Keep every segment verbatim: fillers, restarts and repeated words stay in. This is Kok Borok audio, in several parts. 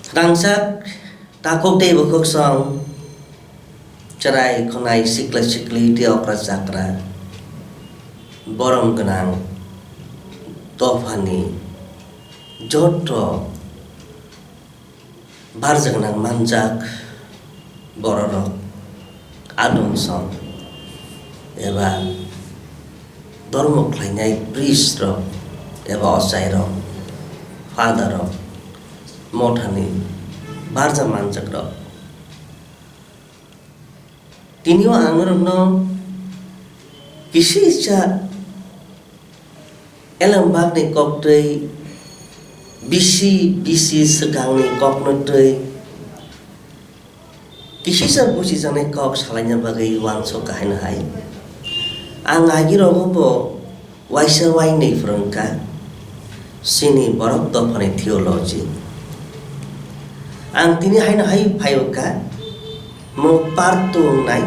Rangchak takhuk tei bukhuk song, chwrai khwnai sikla sikli tei okra chakra, borom gwnang dophani joto barjak nang manjak bororok, adum song eba dormo khlainai priest rok eba ochai rok, father rok, mothani barja manjak rok. Tini o ang norokno kisa elembakni kok tei bisi bisi swkangni kokno tei kisisa buchijaknai kok salaina bagwi uansuk kha haino hai. Ang agirogo bo waisa wainwi phwrwngkha chini borok dophani theology. Ang tini haino hai phaiwkha, mo part two wngnai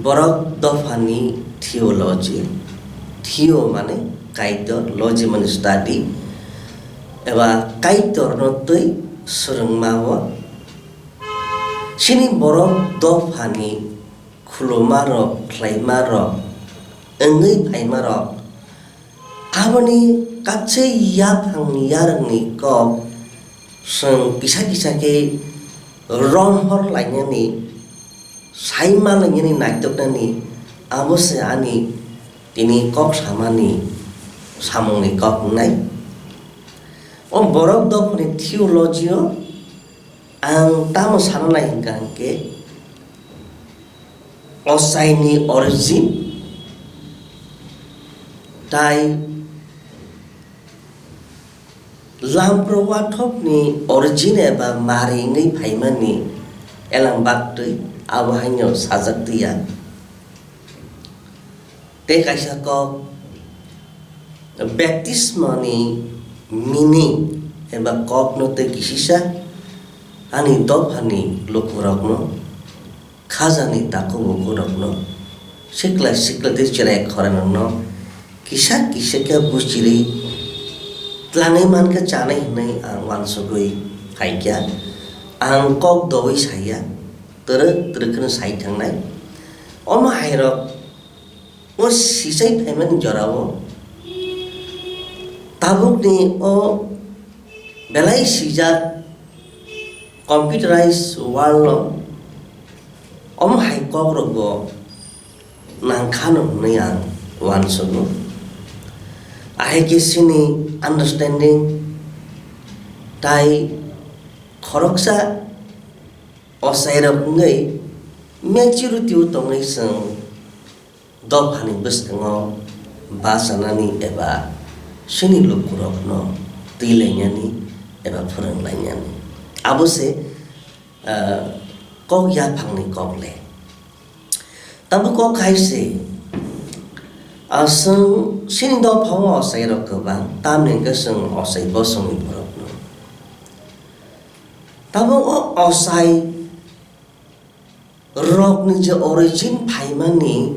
borok dophani theology. Theo mane Kaitor, logy mane study, eba Kaitorno twi swrwngma o. Chini borok dophani khulumarok, khlaimarok, wngwi phaimarok, aboni katswi yaphang yarwkni kok chwng kisa kisa khe romhor lainani, saima lainani, naitoknani, abo se ani tini kok samani samungni kok wngnai. O borok dophani theology o ang tamo sana nai hwnkha hwnkhe, ochaini origin tai lampro wathokni origin eba mari wngwi phaimani elang baktwi abo haino sajak twiya. Tei kaisa kok, baptismani meaning eba kokno tei kisisa ani dophani lukurokno, khajani takhuk bukhurokno, sikla sikla tei chwrai khorarokno kisa kisa khe buchirwi tlangwi mankha chanai hwnwi ang uansugwi phaikha. Ang kok doui saiya, twrwk twrwk kheno sai thangnai. Omo hairok o sichai phaimani jorao tabukni o belai sijak computerized world o omo hai kokrokbo nangkhano hwnwi ang uansugo. Ahai khe chini understanding tai khoroksa ochairok wngwi maturity o tongwi chwng dophani bwskango bachanani eba chini lukurokno twilainani eba phwrwnglainani. Abo se, ah, kok yaphangni kok le. Tabuk kok hai se, ah, chwng chini dophao ochairok kwbang, tamni hwnkhe chwng ochai bosongni borokno. Tabuk o ochai rokni je origin phaimani,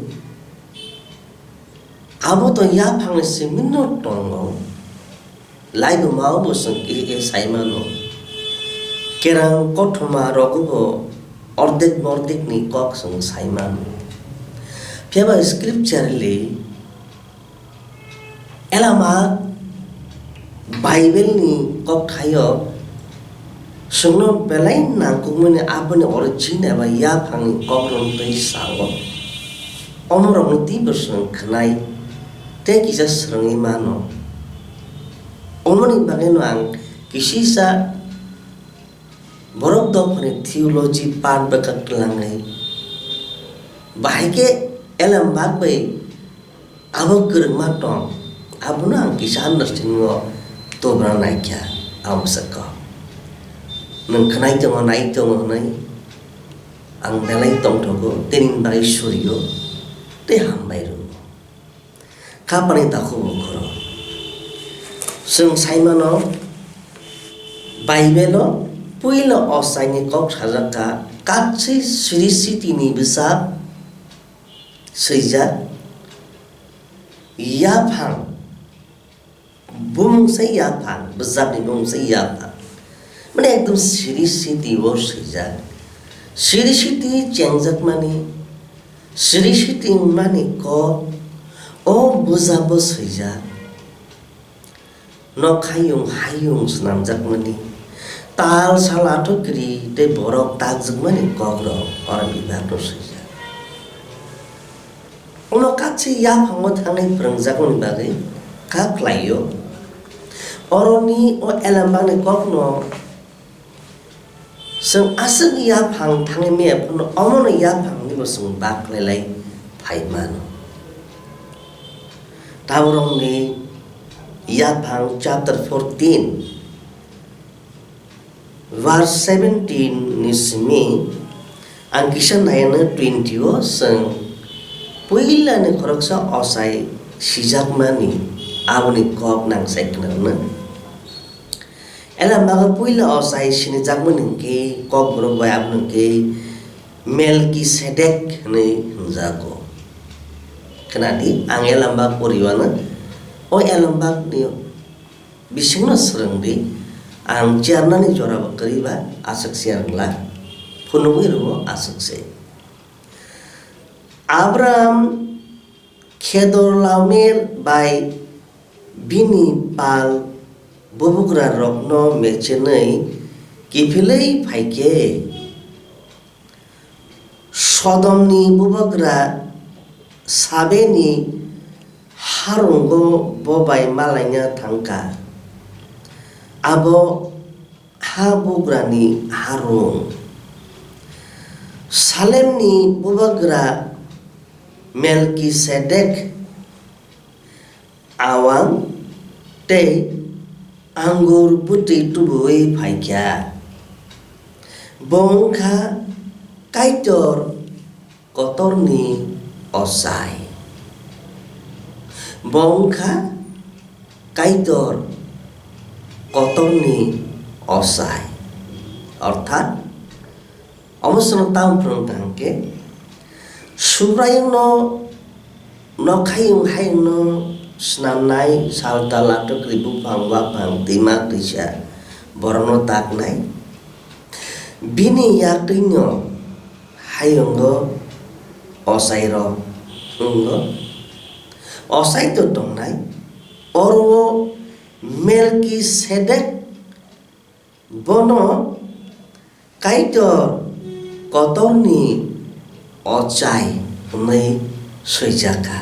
abo to yaphangni simi no tongo. Laibuma o bo chwng khe khe sai mano. Kerang kothoma rogo bo ordek mordek ni kok chwng sai mano. Phiya ba scripturally, elama Bible ni kokthaio chwngno belai nangkukmani aboni origin eba yaphangni kokrwng twi sao. Omorokno twibo chwng khwnai tei kisa swrwngwi mano. Omoni bagwino ang kisisa borok dophani theology part bwkha twlangwi, bahai khe elembak bai abo kwrwngma tong, abono ang kisa understanding o tubuna naikha, amo swkang. Nwng khwnai tongo, nai tongo hwnwi ang belai tongthogo, tei nini bagwi surio tei hambai rwo. Khapani takhuk bukhurok. Chwng sai mano, Bible-o puila ochaini kok sajak kha, katswi sri sitini bwsa swijak, yaphang, bumung se yaphang, bwsakni bumung se yaphang. Mane ekdom siri siti o swijak. Siri siti chengjakmani, siri siti wngmani kok o bujabo swijak. Nok hayung hayung swnamjakmani, tal sal athok kiri tei borok takjakmani kokrok oro bibakno swijak. Ulo kachi yaphango thangnai phwrwngjakmani bagwi kha khlaio. Oroni o elembakni kokno chwng aswk yaphang thangwi maya phano omono yaphangni bo chwng bak khlailai phai mano. Taborokni yaphang chapter fourteen, verse seventeen ni simi ang kisa naianw twenty o chwng puilani khoroksa ochai sijakmani aboni kok nang sai khna rwna. Elembakgo puila ochai sinijakmani hwnkhe kokborok bai abono hwnkhe Melkisedek hwnwi hwnjago. Khwnadi, ang elembak poriwano o elembakni bisingno swrwngdi, ang chiyarnani jorabo kwrwi ba aswk chiyar wngla, phunugwi rwo aswk se. Abram Khedorlaomer bai bini pal bubugrarokno mechenwi kiphilwi phai khe, Sodomni bubagra Sabeni harungo bo bai malaina thang kha. Abo habugrani harung. Salemni bubagra Melkisedek awang tei angur bwtwi tubuwi phai kha. Bo wng kha Kaitor kotorni ochai. Bo wng kha Kaitor kotorni ochai. Orthat, omo chwngno tamo phwrwng tong khe, Subraiyungno nok hayung hayungno snamnai, sal tal atok ri buphang waphang twima twisa borokno taknai. Bini yaktwino hayungo ochairok wngo. Ochai to tongnai, oro Melkisedek bono Kaitor kotorni ochai hwnwi swijak kha.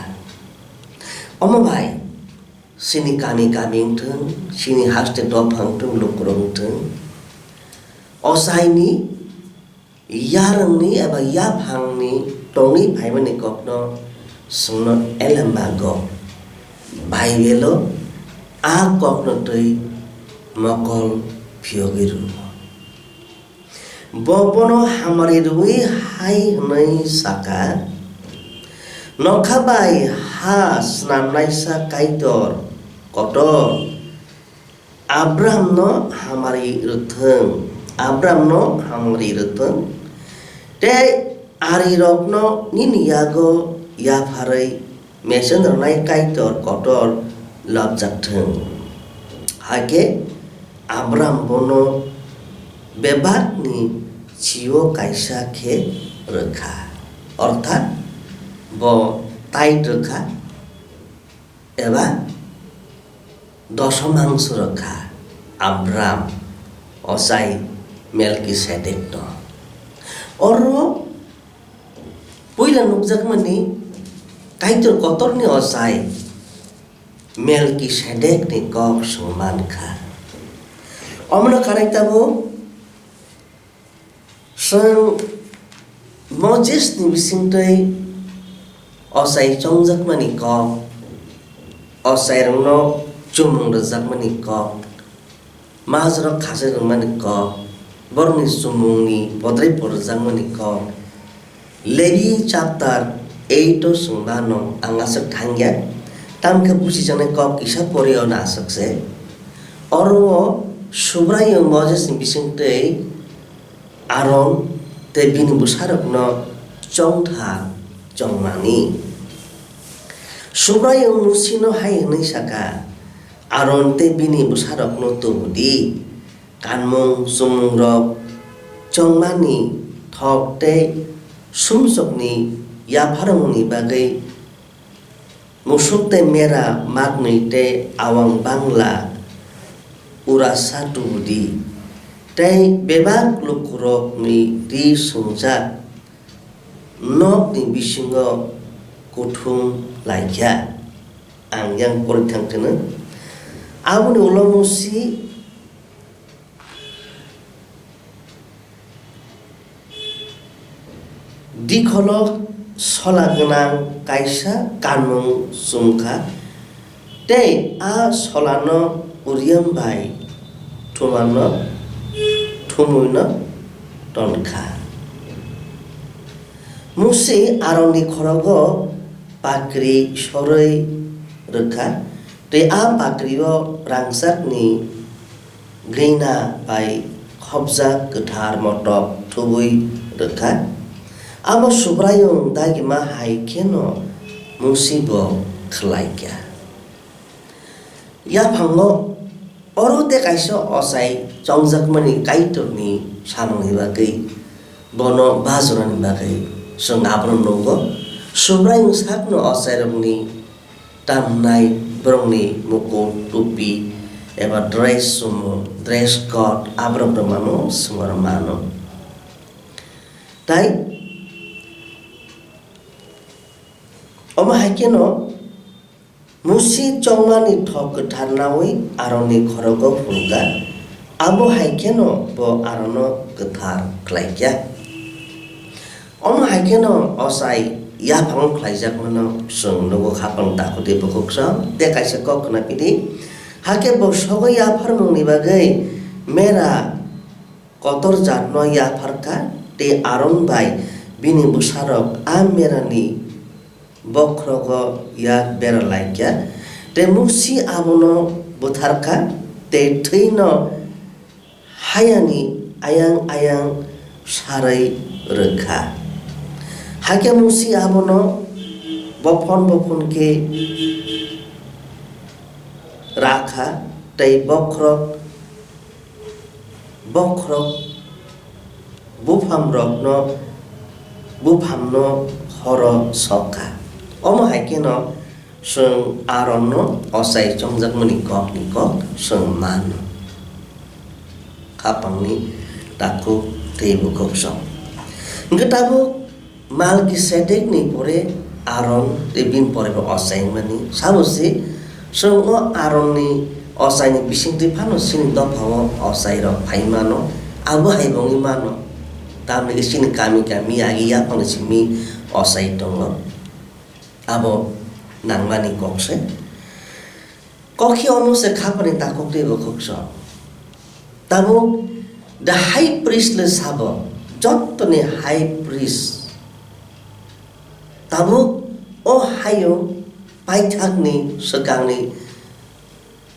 Omo bai chini kami kami wngthung, chini haste dopha wngthung, lukurok wngthung, ochaini yarwngni eba yaphangni tongwi phaimani kokno chwngno elembago. Baibelo a kokno twi mokol phiyogwi rwo. Bo bono hamari rwwi hai hwnwi sa kha, "Nokha bai ha snamnaisa Kaitor kotor, Abramno hamari rwthwng, Abramno hamari rwthwng, tei arirokno nini yago yapharwi mesen rwnai Kaitor kotor lobjak thung." Hakhe Abram bono bebakni chio kaisa khe rwkha, orthat bo tithe rwkha, eba dosomangso rwkha Abram ochai Melkisedekno. Oro puila nukjakmani Kaitor kotorni ochai Melkisedekni kok swng man kha. Omono kanai tabuk chwng Mosesni bisingtwi ochai chongjakmani kok, ochairokno chumung rwjakmani kok, majra khachai rwmani kok, borokni chumungni podrei porjakmani kok. Levi chapter eight o chwng bano ang aswk thangya, tamkhe buchijaknai kok kisa pori ono aswk se. Oro o Subraiyung Mosesni bisingtwi Aron tei bini bwsarokno chongtha chongmani. Subraiyung Musino hai hwnwi sa kha, "Aron tei bini bwsarokno tubu di, kanmung chummungrok chongmani thok tei sumsokni yapharmungni bagwi musuk tei mera maknwi tei awang bangla urasa tubudi tei bebak lukurokni ri swngjak nokni bisingo kuthum laikha. Ang yang porithang kheno. Aboni ulo Musi dikholo sola gwnang kaisa kanmung chumkha, tei a solano Uriam bai thumano thumwino tonkha. Musi Aronni khorogo pakri sorwi rwkha, tei a pakrio rangchakni gwina bai khopjak kwthar motok thubwi rwkha. Abo Subraiyung dagima hai kheno Musi bo khlaikha. Yaphango oro tei kaisa ochai chongjakmani Kaitorni samungni bagwi bono bajorani bagwi chwng abono nugo. Subraiyung sakno ochairokni tamnai borokni mukut, tupi eba dress sumo, dress code aborok rwmano swngaro mano. Tai omo hai kheno Musi chongmani thok kwthar naui Aronni khorogo phunukha, abo hai kheno bo Aronno kwthar khlaikha. Omo hai kheno ochai yaphango khlaijakmano chwng nugo, khapang takhuk tei bukhuk song tei kaisa kok khna phidi. Hakhe bo sogwi yapharmungni bagwi mera kotor jatno yapharkha, tei Aron bai bini bwsarok a merani bokhrogo yak bera laikha, tei Musi abono butharkha, tei thwino hayani ayang ayang sarwi rwkha. Hakhe Musi abono bophon bophon khe rakha, tei bokhorok bokhorok buphamrokno buphamno horo sokha. Omo hai kheno chwng Aronno ochai chongjakmani kokni kok chwng mano. Khapangni takhuk tei bukhuk song. Hwnkhe tabuk Malkisedekni pore Aron tei bini pore bo ochai wngmani. Sabo se chwng o Aronni ochaini bisingtwi phano chini dophao ochairok phai mano, abo hai bo wngwi mano. Tamni chini kami kami agi yaphangni simi ochai tongo. Abo nangmani kok se. Kokhe omo se khapani takhuk tei bukhuk song. Tabuk the high priest le sabo, jottoni high priest. Tabuk o hayo paithakni swkangni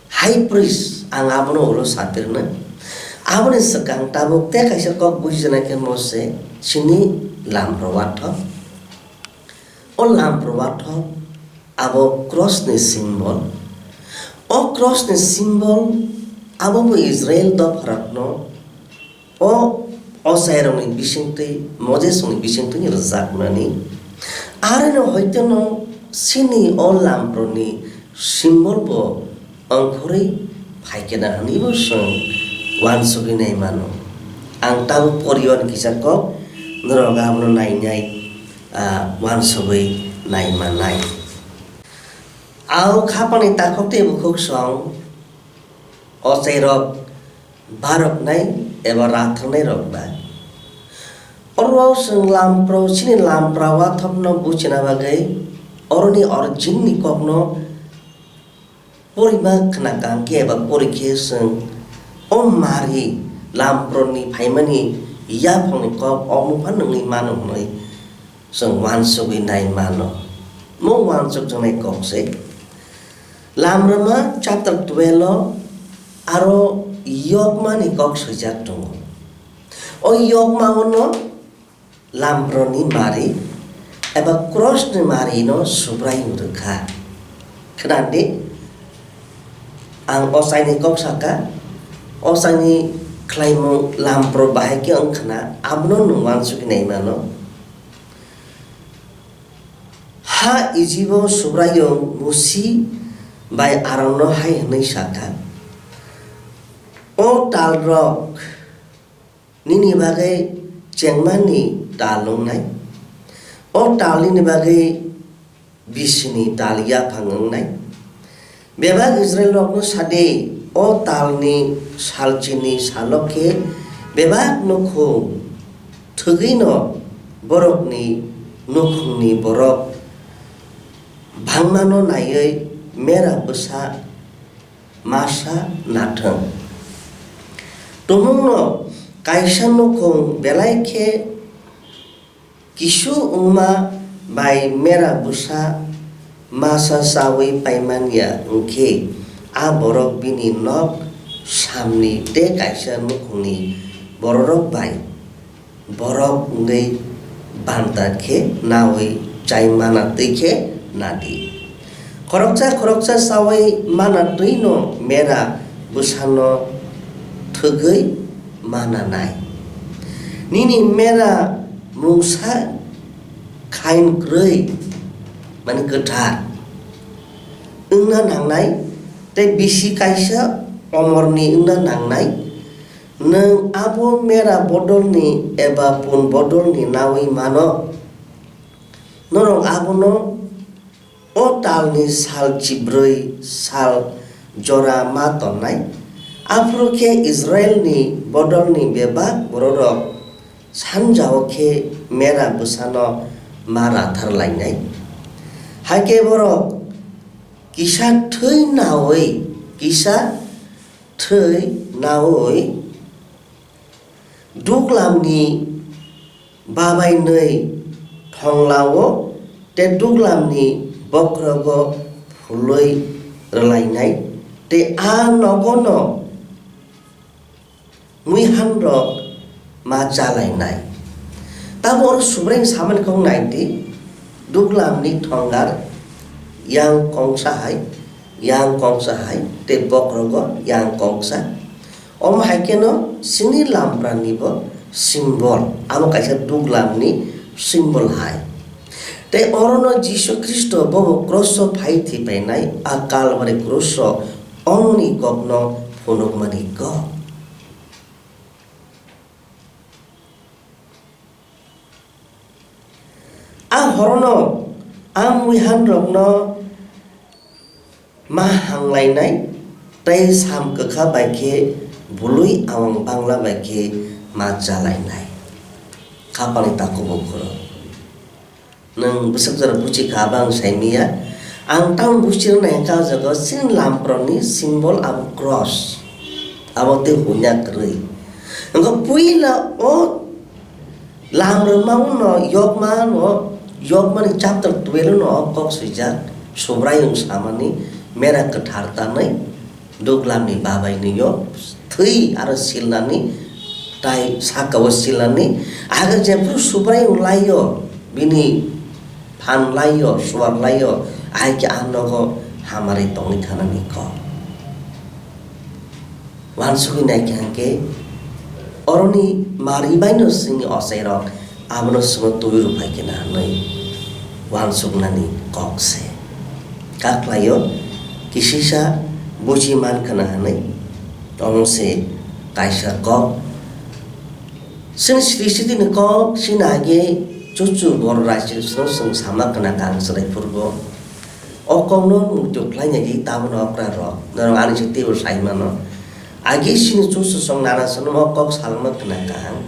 high priest ang abono ulo satirnai. Aboni swkang tabuk tei kaisa kok bujinai khe mo se chini lampro wathok. O lampro wathok abo cross ni symbol. O cross ni symbol abo bo Israel dopharokno o ochairokni bisingtwi, Moses rokni bisingtwi rwjakmani. Aroni hoiteno chini o lamproni symbol bo ongkhorwi phaikhe na hwnwi bo chwng uansugwi nai mano. Ang tabuk poriwan kisa kok norok abono nainai, ah, uansugwi nai mannai. Ang khapani takhuk tei bukhuk song ochairok baroknai eba ratharnairok ba. Oro chwng lampro, chini lampra wathokno buchina bagwi oroni origin ni kokno porima khna kangkhe eba porikhe chwng o mari lamproni phaimani yaphangni kok omo phan wngwi mano hwnwi chwng uansugwi nai mano. Mo uansukjaknai kok se. Lamrwma chapter twelve o aro yokmani kok swijak tongo. O yokma ono lamproni mari eba cross ni mari no Subraiyung rwkha. Khna di, ang ochaini kok saka, ochaini khlaimung lamphro bahai khe wng khna, abono nwng uansugwi nai mano. Ha Ijibo Subraiyung Musi bai Aronno hai hwnwi sa kha, "O talrok nini bagwi chengmani tal wngnai, o tal nini bagwi bisini tal yaphang wngnai. Bebak Israilrokno sa di, o talni salchini salo khe bebak nukhung thwgwino borokni nukhungni borok bangmano naiwi mera bwsa masa nathwng. Tumungno kaisa nukhung belai khe kisu wngma bai mera bwsa masa chaui paimanya wng khe, a borok bini nok samni tei kaisa nukhungni bororok bai borok wngwi banta khe naui chai mana twi khe na di. Khoroksa khoroksa chaui mana twi no mera bwsano thwgwi mana nai. Nini mera mungsa khain kwrwi, mani kwthar wngna nangnai, tei bisi kaisa omorni wngna nangnai." Nwng abo mera bodolni eba pun bodolni naui mano. Norok abono o talni sal chibrwi sal jora ma tonnai. Aphuru khe Israilni bodolni bebak bororok sanjao khe mera bwsano ma rathar lainai. Hakhe borok kisa thwi naui, kisa thwi naui duglamni babainwi thonglao tei duglamni bokhrogo phulwi rwlainai tei a nogono muihanrok ma chalainai. Tamo oro Subraiyung samani kok nai di, duglamni thongar yang kongsa hai, yang kongsa hai, tei bokhrogo yang kongsa. Omo hai kheno chini lampranibo symbol, amo kaisa duglamni symbol hai. Tei orono Jisu Khristo bobo kroso phai thipainai a Kalvari kroso omoni kokno phunukmani kok. A horono a muihanrokno ma hanglainai tei sam kwkha bai khe bului awang bangla bai khe ma chalainai. Khapangni takhuk bukhurok. Nwng bwswk jora buchi kha, abo ang sai miya. Ang tamo buchi rwna hwnkha o jaga o chini lamprokni symbol abo cross. Abo tei hunya kwrwi. Wngkha puila o lamrwma uno yokma no, yokmani chapter twelve no o kok swijak, Subraiyung samani mera kwthar tanwi duglamni babainwi o thwi aro silnani, tai saka o silnani, age jephru Subraiyung laio, bini phan laio, suar laio, ahai khe a nogo hamari tongwi thanani kok. Uansugwi naikha hwnkhe, oroni mari baino chwngni ochairok abono chwngno twi rwphai khe na hwnwi uansuknani kok se. Kak khlaio, kisisa buchi man khna hwnwi, omo se kaisa kok. Chwng sri sri ni kok, chini age chuchu bor raising song song sama khna kang chwrai phuru bo. O kokno muitu khlaina di tabukno okra rok, norok ani se teibo sai mano. Agi sini chuchu song nana sono o kok salma khna kaham.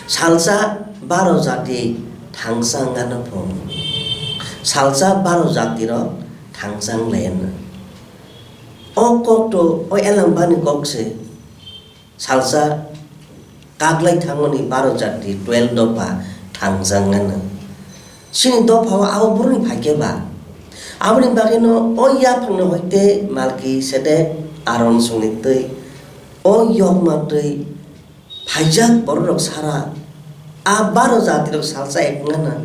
Salsa baro jati thangsa ngano pho. Salsa baro jati rok thangsa nglaino. O kok to o elambani kok se. Salsa kaklai thangmani baro jati twelve dopha thangjak nano. Chini dopha o abo boroni phaikhe ba. Aboni bagwino o yaphangni hoite Malkisedek, Aron songni twi, o yokma twi phaijak bororok sara a baro jatirok salsa ek wngna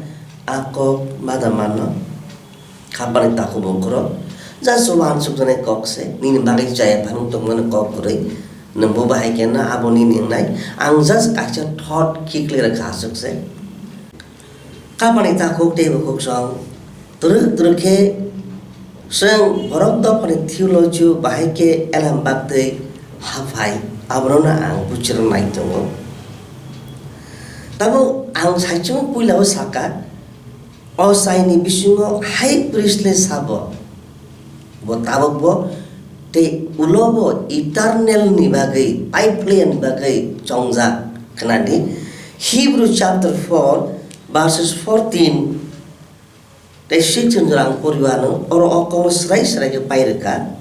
a kok mada mano. Khapani takhuk bukhurok, just uansukjaknai kok se, nini bagwi chaya phano tongmani kok kwrwi. Nwng bo bahai khe na abo nini wngnai. Ang just kaisa thought khiklwi rwkha aswk se. Kapani takhuk tei bukhuk song twrwk twrwk khe chwng borok dophani theology bahai khe elam baktwi haphai, abono no ang buchirok nai tongo. Tabuk ang saichung puila o saka, ochaini bisingo high priest le sabo, bo tabuk bo tei ulo bo eternal ni bagwi, pipeline bagwi chongjak khna di. Hebrew chapter four verses fourteen tei sixteen jora ang pori ano, oro o kokno srai srai khe pai rwkha.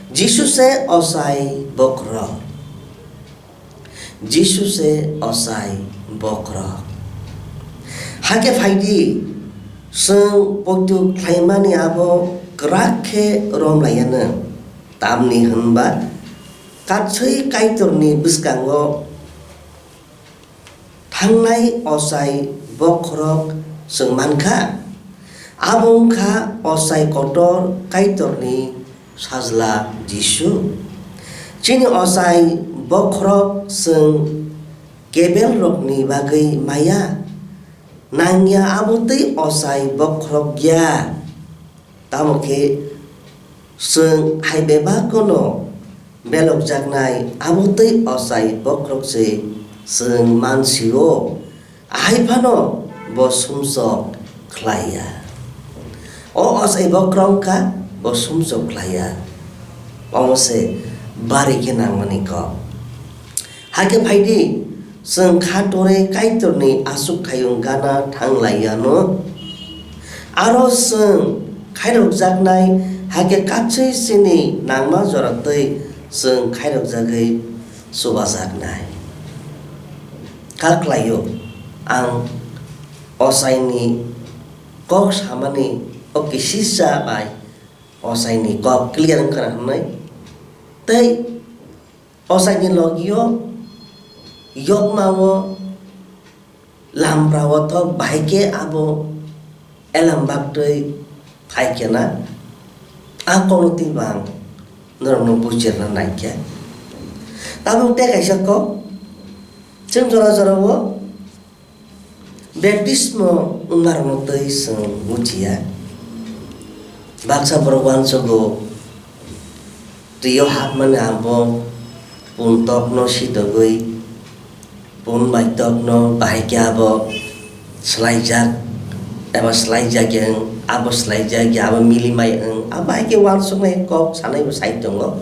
Jisu se ochai bokhorok. Jisu se ochai bokhorok. Hakhe phai di, chwng poito khlaimani abo kwrak khe rom lai anw, tamni hwn ba katswi Kaitorni bwskango thangnai ochai bokhorok chwng man kha. Abo wng kha ochai kotor Kaitorni Sajla Jisu. Chini ochai bokhorok chwng kebelrokni bagwi maya nangya, abo twi ochai bokhorok ya. Tamo khe chwng hai bebak'-no belokjaknai, abo twi ochai bokhorok se chwng man sio. Ahai phano bo sumsok khlai ya. O ochai bokhorok wngkha, bo sumsok khlai ya. Omo se bari khe nangmani kok. Hakhe phai di, chwng kha torwi Kaitorni aswk khayung gana thang lai ya no. Aro chwng khairokjaknai, hakhe katswi chini nangma jora twi chwng khairokjagwi chubajaknai. Kha khlaio, ang ochaini kok samani o kisisa bai ochaini kok clear wngkha na hwnwi. Tei ochaini logio yokmao lamprao thok bahai khe abo elam baktwi phai khe na, a kokno twi bang norokno buchirna nai khe. Tabuk tei kaisa kok, chwng jora jorao baptismo wngmarokno twi chwng buchiya. Baksa borok uansugo, twi o hapmani abo pun tokno sitogwi, pun bai tokno bahai khe abo swlaijak, eba swlaijakya wng, abo swlaijakya, abo milimai wng, abo hai khe uansuknai kok sanaibo sai tongo,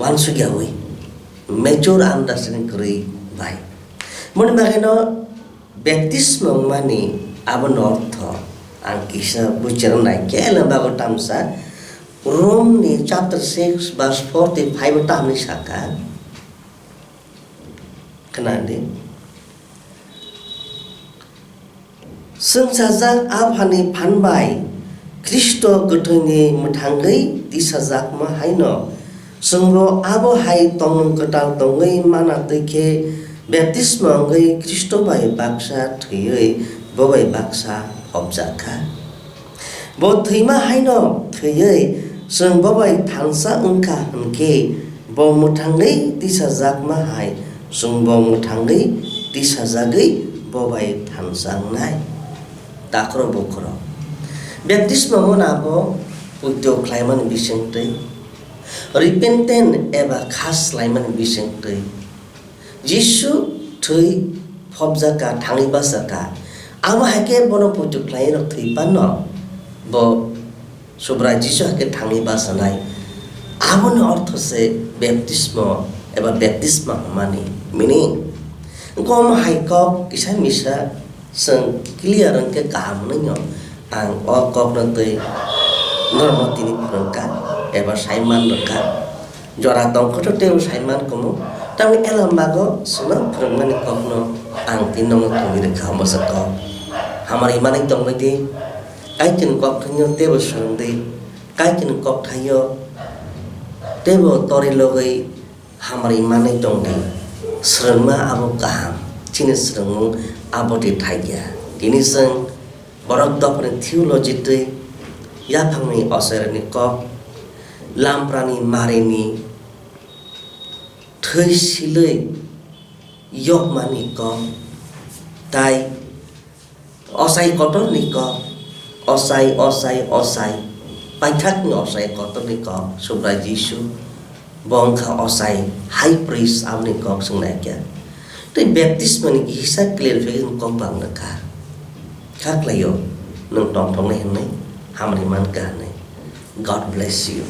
uansukyawi, mature understanding kwrwi bai. Moni bagwino baptismo wngmani aboni ortho ang kisa buchirok nai khe, elem bago tamsa Romni chapter six verse forty-five o tamni saka, khna di, chwng sajak Aphani phan bai Khristo kwthwini mwthangwi tisajakma haino, chwngbo abo hai tongmung kwtal tongwi mana twi khe baptisma wngwi Khristo bai baksa thwiwi bo bai baksa phobjak kha. Bo thwima haino thwiwi chwng bo bai thansa wng kha hwn khe, bo mwthangwi tisajakma hai chwngbo mwthangwi tisajagwi bo bai thansa wngnai. Takhro bukhro. Baptisma mona bo poito khlaimani bisingtwi, repentant eba kha swlaimani bisingtwi. Jisu thwi phobjak kha, thangwi bachak kha. Abo hai khe bono poito khlai rok thwi panno, bo Subrai Jisu hai khe thangwi bachanai. Aboni ortho se baptismo eba baptisma hwnmani meaning. Wngkha omo hai kok kisa misa chwng clear wng khe kaham hwnwi no ang o kokno twi norokno tini phwrwng kha eba sai man rwkha. Jora tongkha tei teibo sai man kumu. Tamni elam bago chwngno phwrwngmani kokno ang tini nono tongwi rwkha omo se kok. Hamari manwi tongbai di, Kaitorni kok thangyo teibo swrwng di, Kaitorni kok thangyo teibo torwi logwi hamari manwi tong di. Swrwngma abo kaham, chini swrwngmung abo twi thaiya. Tini chwng borok dophani theology twi yaphangni ochairokni kok, lamprani marini Thwi silwi yokmani kok, tai ochai kotorni kok, ochai, ochai, ochai, paithakni ochai kotorni kok, Subrai Jisu, bo wngkha ochai high priest, aboni kok chwng naikha. Tei baptismani kisa clarification kok bang nangkha. Kha khlaio, nwng tongthoknai hwnwi, hamri mankha hwnwi. God bless you.